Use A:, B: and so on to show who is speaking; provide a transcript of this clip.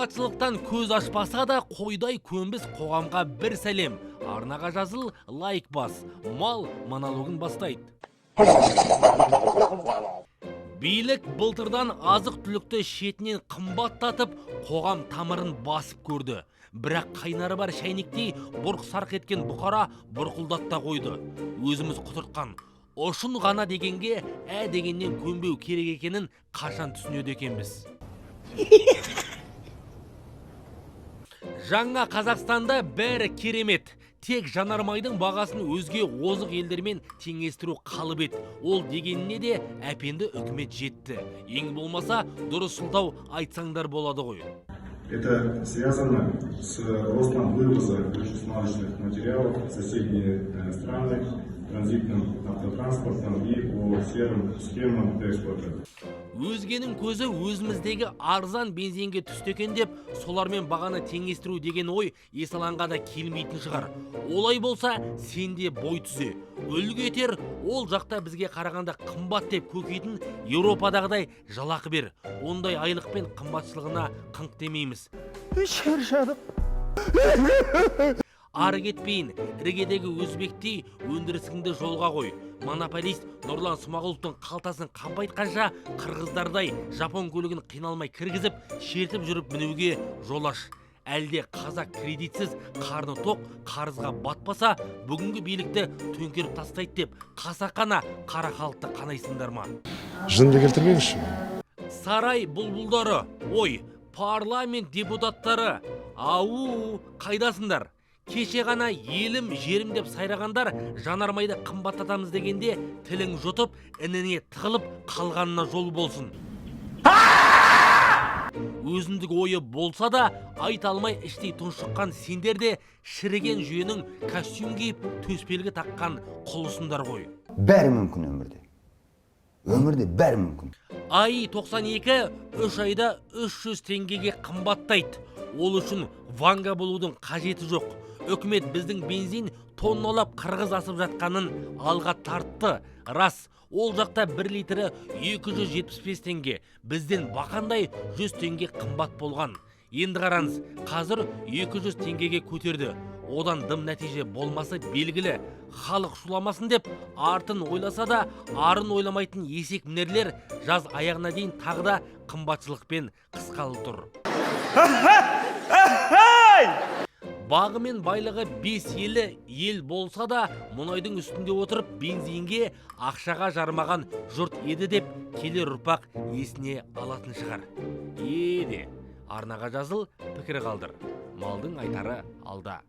A: Қымбатшылықтан көз ашпаса да, қойдай көнбіс қоғамға бір сәлем. Арнаға жазыл, лайк бас. Мал монологын бастайды. Билік былтырдан азық түлікті шетінен қымбаттатып, қоғам тамырын басып көрді. Бірақ қайнары бар шәйнектей бұрқ сарқ еткен бұқара бұрқылдат та қойды. Өзіміз құтыртқан ұшын ғана дегенге ә дегеннен көнбеу керек екенін қашан түсінеді екенбіз? Жаңа Қазақстанда бәрі керемет. Тек жанармайдың бағасын өзге озық елдермен теңестіру қалып еді. Ол дегеніне де әпенді үкімет жетті. Ең болмаса дұрыс сылтау айтсаңдар болады ғой.
B: Это связано с ростом вывоза горюче-смазочных материалов в соседние страны транзитным автотранспортом и по серым схемам экспорта.
A: Өзгенің көзі өзіміздегі арзан бензинге түсті екен деп, солармен бағаны теңестіру деген ой есалаңға да келмейтін шығар. Олай болса, сен де бой түзе. Үлгі етер, ол жақта бізге қарағанда қымбат деп көкитін Еуропадағыдай жалақы бер. Ондай айлықпен қымбатшылығына қыңқ демейміз.
C: Шаршадық.
A: Ары кетпейін, іргедегі өзбектей өндірісіңді жолға қой. Монополист Нұрлан Смағұловтың қалтасын қампайтқанша, қырғыздардай жапон көлігін қиналмай кіргізіп, шертіп жүріп мінуге жол аш. Әлде қазақ кредитсіз қарны тоқ, қарызға батпаса, бүгінгі билікті төңкеріп тастайды деп қасақана қара халықты қанайсыңдар ма?
D: Жынды келтірмеңізші.
A: Сарай бұлбұлдары, ой, парламент депутаттары, ау, қайдасыңдар? Кеше ғана елім, жерім деп сайрағандар жанармайды қымбаттатамыз дегенде тілің жұтып, ініне тығылып қалғанына жол болсын. Өзіндік ойы болса да, айта алмай іштей тұншыққан сендер де шіріген жүйенің костюм киіп, төсбелгі таққан құлысыңдар ғой.
E: Бәрі мүмкін өмірде. Өмірде бәрі мүмкін.
A: АИ 92 3 айда 300 теңгеге қымбаттайды. Ол үшін Ванга болудың қажеті жоқ. Үкімет біздің бензин тонналап қырғыз асып жатқанын алға тартты. Рас, ол жақта 1 литрі 275 теңге, бізден бақандай 100 теңге қымбат болған. Енді қараңыз, қазір 200 теңгеге көтерді. Одан дым нәтиже болмасы белгілі. Халық шуламасын деп артын ойласа да, арын ойламайтын есек мінерлер жаз аяғына дейін тағы да қымбатшылықпен қысқалы тұр. Бағы мен байлығы бес елі ел болса да, мұнайдың үстінде отырып бензинге ақшаға жармаған жұрт еді деп келер ұрпақ есіне алатын шығар. Еде, арнаға жазыл, пікір қалдыр. Малдың айтары алда.